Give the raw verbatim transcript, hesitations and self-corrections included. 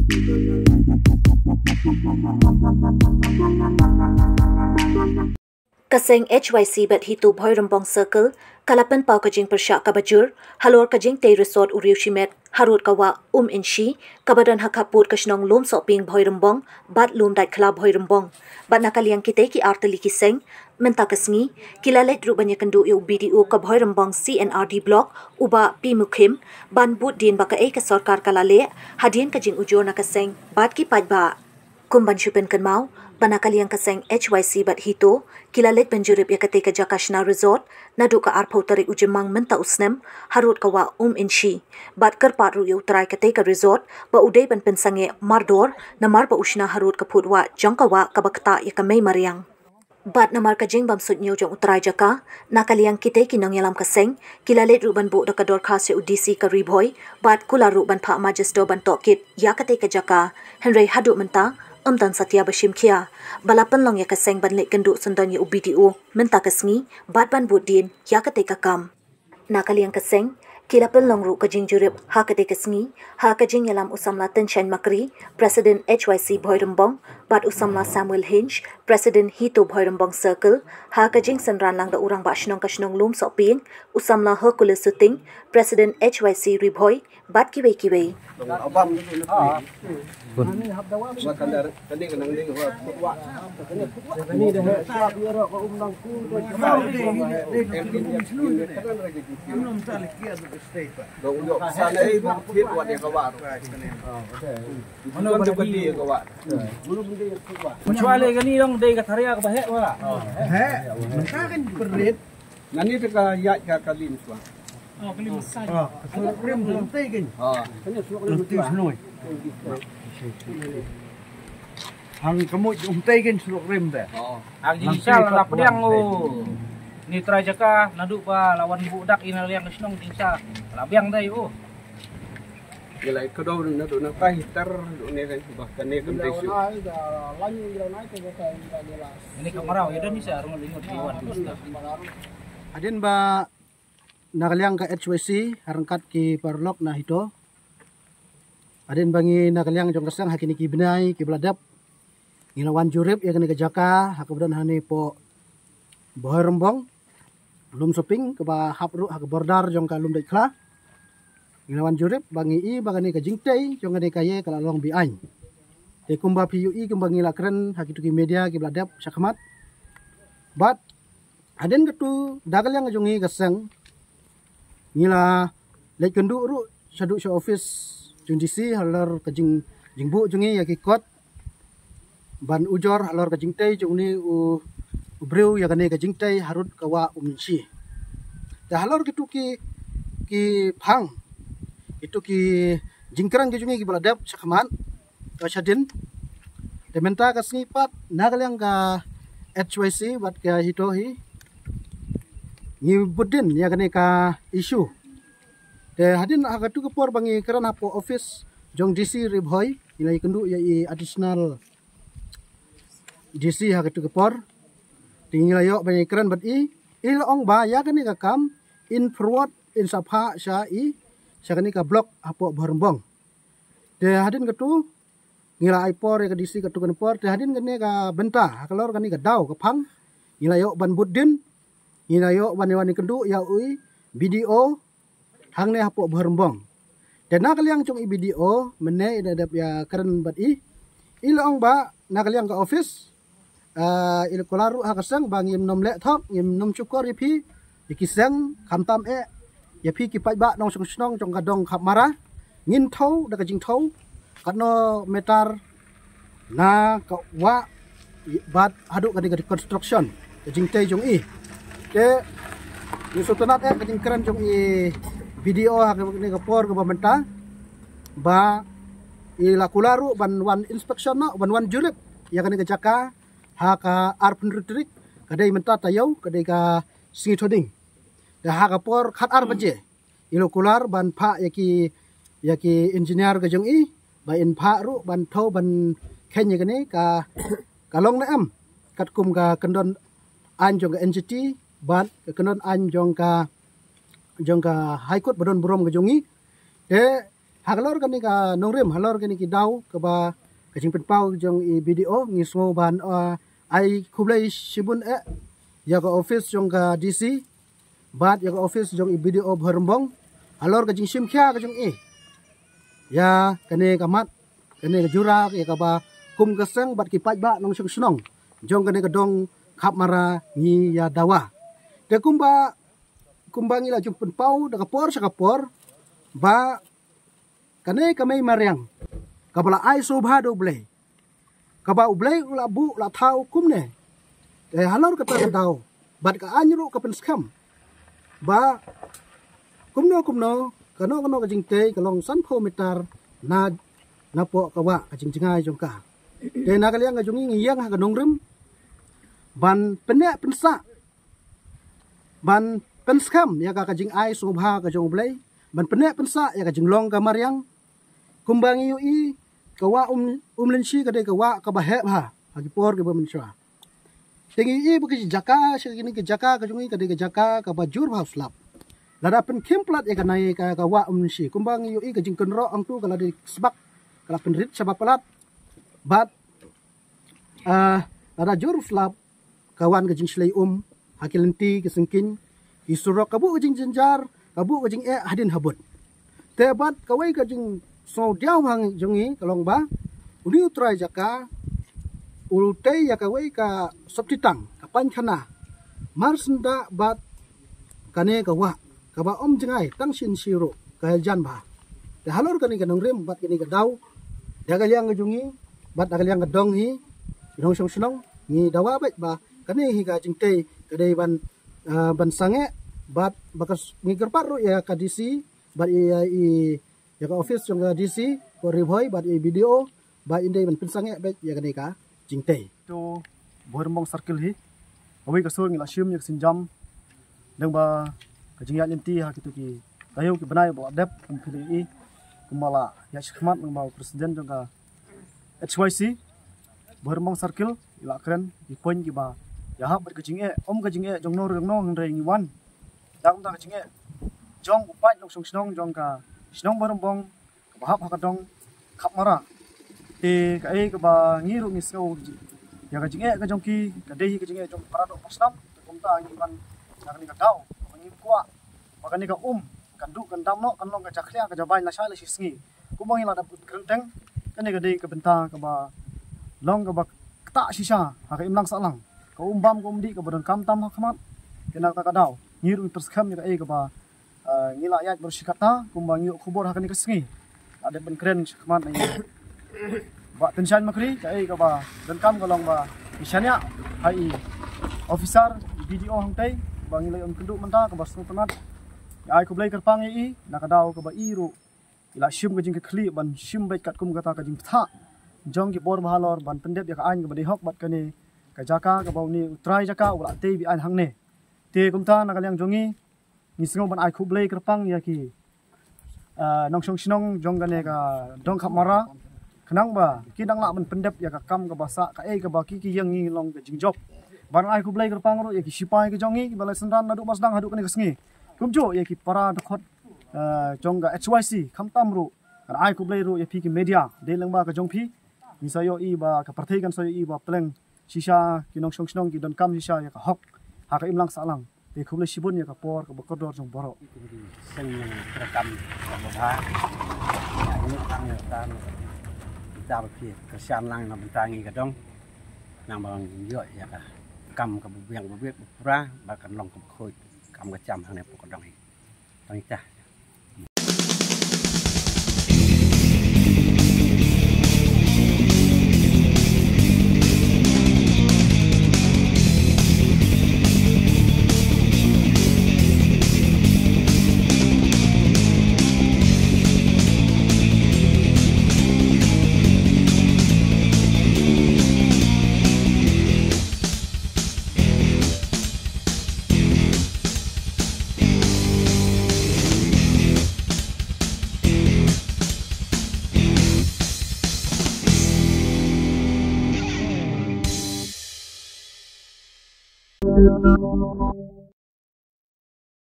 Ka seng H Y C bad HITO Bhoirymbong Circle ka la pynpaw ka jingpyrshah kaba jur halor ka jingtei resort u Riewshimet harud ka wah Umynshi kaba don ha khappud ka shnong Lumsohpieng Bhoirymbong bad Lumdaitkhla Bhoirymbong. Bad na ka liang kitei ki artylli ki seng mynta ka sngi ki la leit ruh ban ïakynduh ïa u B D O ka Bhoirymbong C and R D Block u Bah P Mukhim ban bud dien ba kaei ka sorkar ka la leh hadien ka jingujor na ka seng bad ki paidbah. Kum ban shu pynkynmaw ba na ka liang ka seng H Y C bad HITO ki la leit ban jurip ïa katei ka jaka shna resort naduh ka arphew tarik u Jymmang mynta u snem harud ka wah Umynshi. Bad kyrpad ruh ïa u trai katei ka resort ba u dei ban pynsangeh mardor namar ba u shna harud ka phut wah jong ka wah kaba ktah ïa ka mei mariang. Bad namar ka jingbymsuidñiew jong u trai jaka, na ka liang kitei ki nongïalam ka seng ki la leit ruh ban buh da ka dorkhas ïa u D C ka Ri Bhoi bad kular ruh ban phah magister ban tohkit ïa katei ka jaka. Hynrei haduh mynta ym don satia ba shim khia. Ba la pynlong ïa ka seng ban leit kynduh syndon ïa u B D O mynta ka sngi bad ban bud dien ïa katei ka kam. Na ka liang ka seng ki la pynlong ruh ka jingjurip ha katei ka sngi ha ka jingïalam u samla Tynshain Makri, President H Y C Bhoirymbong, bad u samla Samuel Hinge, President HITO Bhoirymbong Circle, ha ka jingsynran lang da u rangbah shnong ka shnong Lumsohpieng, u samla Hercules Suting, President H Y C Ri Bhoi bad kiwei kiwei. Kecuali kane dong dei ka tharia kaba heh wala. Heh, mynta kan perit. Nani te ka ïaid ka kali ni swa. Oh, kali massage. Ah, ka surok rim tu, lem tei kan. Ah. Lem tei shnoi. Hang ka muid um tei kan surok rim te. Oh. Hang jingshal la pdiang u. Ni trai jaka naduh ba la wan buh dak ina liang ka shnong jingshal la biang dei u. Ila ka do na do na tai tar do ne kan ba kane kan dei shu. Ini ka maraw ida ni sa rung lingot di wan. Hadien ba na ka liang ka H Y C ha ryngkat ki paralok na HITO. Hadien ba ngi na ka liang jong ka seng ha kine ki bnai kiba la dep ngi la wan jurip ïa kane ka jaka ha kaba don hangne poh Bhoirymbong, Lumsohpieng kaba hap ruh ha ka border jong ka Lumdaitkhla. Ngi la wan jurip ba ngi i ba kane ka jingtei jong kane ka ïe ka la long be-aiñ. Te kumba phi ïohi kumba ngi la kren ha kitu ki media kiba la dep shakhmat. Bad hadien katu da ka liang jong ngi ka seng ngi la leit kynduh ruh shaduh sha office jong D C halor ka jing, jingbuh jong ngi ïa ki kot ban ujor halor ka jingtei jong une u, u briew ïa kane ka jingtei harud ka wah Umynshi. Te halor kitu ki, ki phang, kitu ki jingkren ki jong ngi kiba la dep shakhmat, ka shadien. Te mynta ka sngi pat na ka liang ka H Y C bad ka HITO hi ngi bud dien ïa kane ka issue. Te hadien ha katu ka por ba ngi kren hapoh office jong D C Ri Bhoi, ngi la ïakynduh ïa i additional D C ha katu ka por. Te ngi la ïoh ba ngi kren bad i, i la ong ba ïa kane ka kam in forward in sa phah sha i sha kane ka block hapoh Bhoirymbong. Te hadien katu ngi la ai por ïa ka D C katu kane por, te hadien kane ka bynta ha ka lor kane ka daw ka phang ngi la ïoh ban bud dien, ngi la ïoh ban ïa wan ïakynduh ïa u B D O hangne hapoh Bhoirymbong. Te na ka liang jong i B D O mynne i da dep ïakren bad i, i la ong ba na ka liang ka office, ah, i la kular ruh ha ka seng ba ngim nym leh thok, ngim nym shukor ïa phi ïa ki seng, khamtam eh ïa phi ki paidbah nongshong shnong jong ka dong Khapmara. Ngin thew da ka jingthew katno meter na ka wah bad haduh kane ka construction ka jingtei jong i. Te ngi sngewtynnat eh ka jingkren jong i B D O ha kane ka por kaba mynta ba i la kular ruh ban wan inspection noh, ban wan jurip ïa kane ka jaka ha ka arphew hynriew tarik, ka dei mynta taïew, ka dei ka sngi Thohdieng. Te ha ka por khatar baje i la kular ban phah ïa ki, ïa ki engineer ka jong i ba in phah ruh ban thew ban kheiñ ïa kane ka, ka long ne em katkum ka kyndon aiñ jong ka N G T bad ka kyndon aiñ jong ka, jong ka High Court ba don burom ka jong i. Te Halor kane ka nongrim, halor kane ki daw kaba ka jingpynpaw jong i B D O, ngi sngew ban, uh, ai khublei shibun eh ïa ka office jong ka D C bad ïa ka office jong i B D O Bhoirymbong halor ka jingshim khia ka jong i ïa kane ka mat, kane ka jura ïa kaba kum ka seng bad ki paidbah nongshong shnong jong kane ka dong Khapmara ngi ïa dawa. Te kumba, kumba ngi la ju pynpaw da ka por sha ka por ba kane ka mei mariang kaba la ai sngewbha da U Blei, kaba U Blei u la buh, u la thaw kumne. Te halor kata ka daw bad ka aiñ ruh ka pynskhem ba kumno kumno, kano kano ka jingtei ka long sanphew mitar na, napoh ka wah, ka jingjngai jong ka. Te na ka liang ka jong ngi, ngi ïeng ha ka nongrim ban pynneh pynsah, ban pynskhem ïa ka, ka jingai sngewbha ka jong U Blei, ban pynneh pynsah ïa ka jinglong ka mariang. Kumba ngi ïohi, ka wah Um, Umlynshi ka dei ka wah kaba heh bha ha ki por kiba mynshuwa. Te ngi ïohi ba ka jaka, sha kine ki jaka ka jong ngi ka dei ka jaka kaba jur bha u slap. Lada pynkhim palat ïa kane ka, ka wah Umlynshi, kumba ngi ïohi ka jingkynroh hangtu ka la dei sbak, ka la pynrit sha ba palat. Bad, ah, lada jur u slap, ka wan ka jingshlei um ha ki lynti ki syngkien, ki surok, ka buh ka jingjynjar, ka buh ka jingeh hadien habud. Te bad kawei ka jingsngewdiaw bha jong ngi ka long ba une u trai jaka u tei ïa kawei ka sopti tang, ka painkhana marsyndah bad kane ka wah kaba ym jngai tang shisien ruh, ka jan bha. Te halor kane ka nongrim bad kane ka daw, da ka liang ka jong ngi bad da ka liang ka dong hi, ki nongshong shnong, ngi dawa beit ba kane hi ka jingtei ka dei ban, ah, ban sangeh bad ba ka s-, ngi kyrpad ruh ïa ka D C bad ïa i, ïa ka office jong ka D C ko Ri Bhoi bad i B D O ba in dei ban pynsangeh beit ïa kane ka jingtei. To Bhoirymbong Circle hi, kawei ka sur ngi la shim ïa ka sienjam dang ba ka jingïaid lynti ha kitu ki taïew ki bnai ba la dep, kum phi la ïohi, kumba la ïaid shakhmat dang ba u president jong ka H Y C Bhoirymbong Circle i la kren ki point kiba ïahap bad ka jingeh, ym ka jingeh jong no jong no, hynrei ngi wan da kumta ka jingeh jong u paid nongshong shnong jong ka shnong Bhoirymbong kaba hap ha ka dong Khapmara. Te kaei kaba ngi ruh ngi sngew ïa ka jingeh ka jong ki ka dei hi ka jingeh jong para doh para snam. Te kumta ngi wan na kane ka daw kaba ngi kwah ba kane ka um kan duh kan dam noh, kan long ka jakhlia ka jabain lashai lashisngi. Kumba ngi la dep kren teng, kane ka dei ka bynta kaba long kaba ktah shisha ha ka imlang sahlang. Ka um bam ka um dih kaba donkam tam ha khmat. Te na kata ka daw ngi ruh ngi pyrskhem ïa kaei kaba, eh, ngi la ïaid baroh shi katta, kumba ngi ïoh khubor ha kane ka sngi la dep ban kren shakhmat na i Bah Tynshain Makri, kaei kaba donkam ka long ba ngi shaniah ha i officer, i B D O hangtei, ba ngi la ïoh kynduh mynta kaba sngewtynnat. Ngi ai khublei kyrpang ïa i na ka daw kaba i ruh i la shim ka jingkitkhlieh ban shim beit katkum kata ka jingpyntha jong ki bor ba halor ban pyndep ïa ka aiñ kaba dei hok bad kane ka jaka kaba une u trai jaka u la tei beiñ hangne. Te kumta na ka liang jong ngi, ngi sngew ban ai khublei kyrpang ïa ki, ah, nongshong shnong jong kane ka dong Khapmara, khnang ba ki dang lah ban pyndep ïa ka kam kaba sah, kaei kaba ki, ki ïeng ngi long ka jingjop. Ban ai khublei kyrpang ruh ïa ki sipai ki jong ngi kiba la synran naduh ba sdang haduh kane ka sngi. Kumjuh ïa ki para dkhot, ah, jong ka H Y C, khamtam ruh ngan ai khublei ruh ïa phi ki media, dei lyngba ka jong phi ngi sa ïohi ba ka pyrthei kan sa ïohi ba pleng shisha ki nongshong shnong ki donkam shisha ïa ka hok ha ka imlang sahlang. Te khublei shibun ïa ka por kaba kordor jong baroh. Seng nang terekam kaba bha. Ïa ini tang ïa tang. Kita ba phi kyrshan lang na bynta ngi ka dong. Nang ba ngi ïoh ïa ka kam kaba biang ba biang ba pura ba kan long kaba khuid. Kam ka jam hangne hapoh ka dong hi. Tang ita.